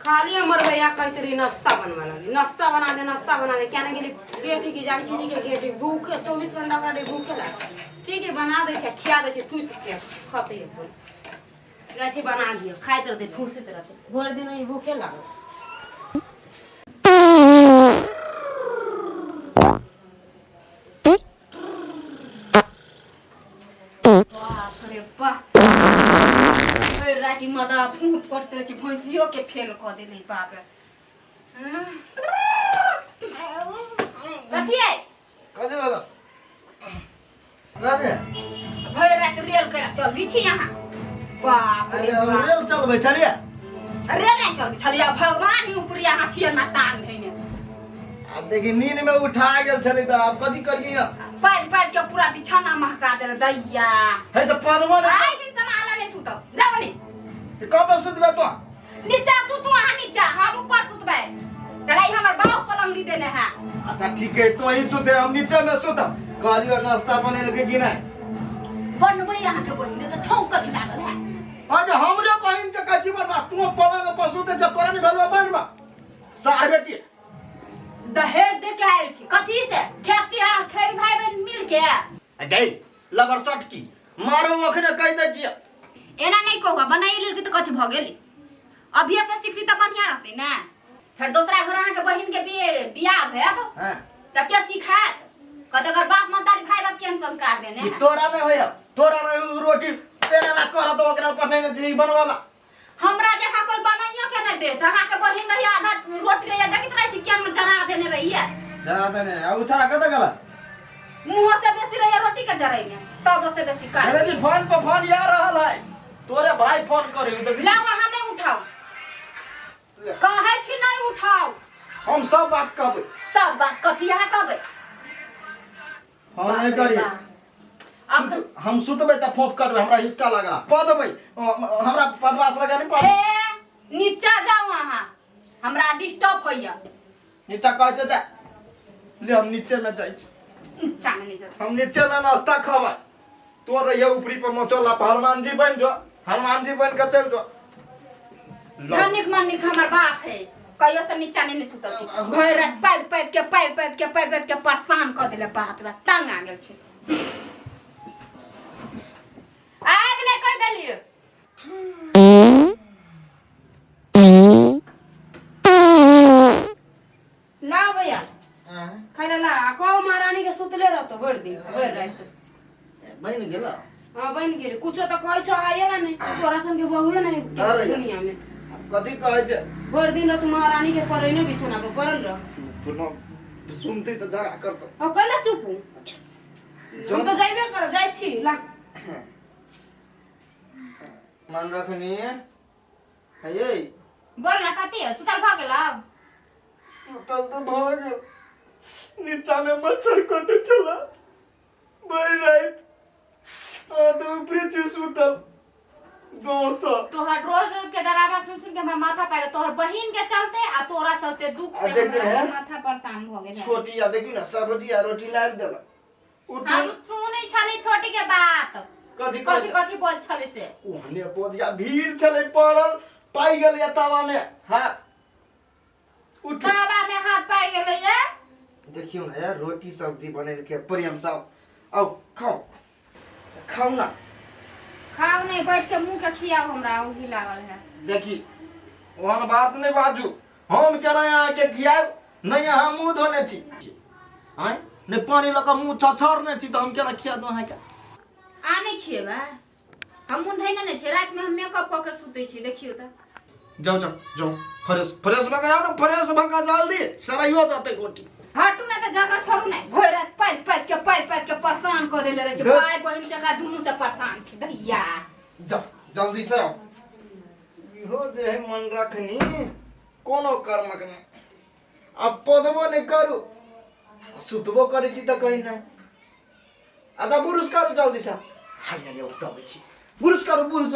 खाली हमर भैया कहैत रही नाश्ता बनवा लगी, नाश्ता बना दे, नाश्ता बना दे। क्या नहीं गेली बेटी की जानकी जी के बेटी भूखे 24 घंटा ओकरा रही भूखे लागल। ठीक है, बना दै छै, खिया दै छै, ठूस के खतै अपन। जाइ छै बना दियौ, खाइत रहतै, ठूसैत रहतै, भरि दिन ई भूखे लागल। बाप रे बाप, भरि राति मर्दा फूँ करते रहै छै, भैंसियो के फेल कऽ देलै। बाप रे। हम्म। कथी है? कथी भेलो? कथी? भरि राति रेल के चलबी छी यहाँ, बाप रे। अरे हम बाप। रेल चलबै छलियै? रेल नहि चलबी छलियै, भगवान ही ऊपर यहाँ छियै ना टांग धैने। आ देखी, नींद में उठा गेल छलै तऽ आब कथी करियै हम? पानि पानि के पूरा बिछाना महका देने दैया। हे, तऽ पदबो ने। आइ दिन से माला नहीं सुतब, जाओ नी। तऽ कतऽ सुतबै तो? नीचा सुतू अहाँ नीचा, हम ऊपर सुतबै। कलाई हमर बाप पलंग दी देने है। अच्छा ठीक है, तो ही सुते, हम नीचे में सुतब। कहलियो नाश्ता बनेलकै कि नहि? बनबै अहाँ के बहिन तऽ छौंक कथी लागल है? अच्छा, हमरे बहिन के कहै छी बनबा, तू पलंग पर सुते छ, तोरा नहि भेलौ बनबा, सार बेटी। दहेज दे के आयल छी कथी से? खेती अहाँ खेबी भाई बहन मिल के? आ गई लबर सटकी मारो, अखने कहि दै छियै। एना नहीं कहू, बनाई लेल तऽ कथी भऽ गेल? अभिये से सीखती तऽ बढ़िया रहतै ने। फेर दोसरा घर अहाँके बहिन के बियाह भेल तऽ के सिखायत? कहते अगर बाप महतारी भाई बाप के हम संस्कार देने ई हैं। तोरा नहि होय, तोरा नहि होय रोटी तेरा ला करत, ओकरा पर नहि छै बनवाला। हमरा जकाँ कोई बनाइयो के नहीं देत। अहाँके बहिन रही, आधा रोटी रही, देखैत रहै छी केना जरा देने रहिए। जरा देने आ उछाड़ा कतऽ गेला? मुँह से बेसी रहिए रोटी के जरै में, तब से बेसी काट। अरे जी, फोन पर फोन आ रहल है, तोरे भाई फोन करे। लाओ, अहाँ नहीं उठाओ, कहै छी नहीं उठाओ। हम सब बात कहबै। सब बात कथी अहाँ कहबै? फोन नहीं करी। अखन हम सुतबै तऽ फोफ करबै, हमरा हिसका लगा पदबै, हमरा पदवास लगा नहीं पद। हे, नीचा जाओ अहाँ, हमरा डिस्टर्ब होइया। नीचा कहै छै जा ले, हम नीचे में जाइ छी। नीचा में नहीं जाओ। हम नीचे में नाश्ता खबै, तो रहिए ऊपरी पर मचोला पर, हनुमान जी बन जो, हनुमान जी बन के चल जो। लो। धनिक मनिक हमर बाप है, कहियो से नीचा नहीं नहीं सुतल छी। भरि राति पैद पैद के, पैद पैद के, पैद पैद के परेशान कऽ देले। बाप रे बाप, तंग आ गेल छी। आबि नहि कहि देलियै। ला भैया, खाइ ला, ला। आ कहो महारानी के सुतले रहतो भरि दिन भरि राति। बनि गेल? हाँ, बनि गेलै। कुछो तऽ कहै छौ आइए ना नहि, तोरा संगे बहुए नहि अरे। दुनिया में। कथी कहै छै? भरि दिन रहतौ महारानी के पड़ैने बिछाना पर पड़ल रह। चुप न, सुनते तऽ झगड़ा करतौ। अब कैला चुप हूँ? हम तऽ जाइबे करब, जाइ छी, ला। मन रखनी है ये। बोल ना, कथी है? सुतल भऽ गेल आब? सुतल तऽ भऽ गेल, नीचा में मच्छर कटे छला भरि राति, आ तऽ ऊपरे छी सुतल गाँव सँ। तोहर रोज रोज के डरावा सुन सुन के हमर माथा पाइ गेल। तोहर बहिन के चलते आ तोरा चलते दुख से आ देखी हमरा ने। माथा परेशान भऽ गेल है। छोटी आ देखी ने, सब्जी आ रोटी लाबि देलक। उठू। हम सुनै छली छोटी के बात। कथी? कथी कथी बोल छली से? ओहने बोधिया भीड़ छलै पड़ल, पाइ गेलै तावा में हाथ। उठू। तावा में हाथ पाइ गेलै ये? देखियौ ने यार, रोटी सब्जी बनेलकै प्रेम सब। आउ खाउ, खाउ ना। खाउ नहीं, बैठ के मुंह के खियाओ, हमरा उही लागल है। देखी, ओहन बात नहि बाजू। हम केना अहाँके खियाएब? नहि अहाँ मुँह धोने छी, आँय, नहि पानि लऽ कऽ मुँह छछरने छी, तऽ हम केना खिया दू अहाँके? आ नहीं खिएबै? हम मुँह धोने नहि छै, रातिमे हम मेकअप कऽ के सुतै छी, देखियौ तऽ। जाओ जाओ जाओ, फ्रेश फ्रेश भऽ कऽ जाओ ने, फ्रेश भऽ कऽ जल्दी, सराइयो जेतै गोटी। हटू ने तऽ, जगह छोड़ू ने। भरि राति पाति पाति के, पाति पाति के परेशान कऽ देले रहै छै। भाय बहिन से एकरा दुनू से परेशान छी दैया। जाओ, जल्दी से आओ। इहो जे है मन रखनी, कोनो कर्मक नहि। आब पदबो नहि करू, आ सुतबो करै छी तऽ कहीं नहि। अच्छा, बुरुश करू जल्दी से, हाली हाली दबै छी। बुरुश करू, बुरुश।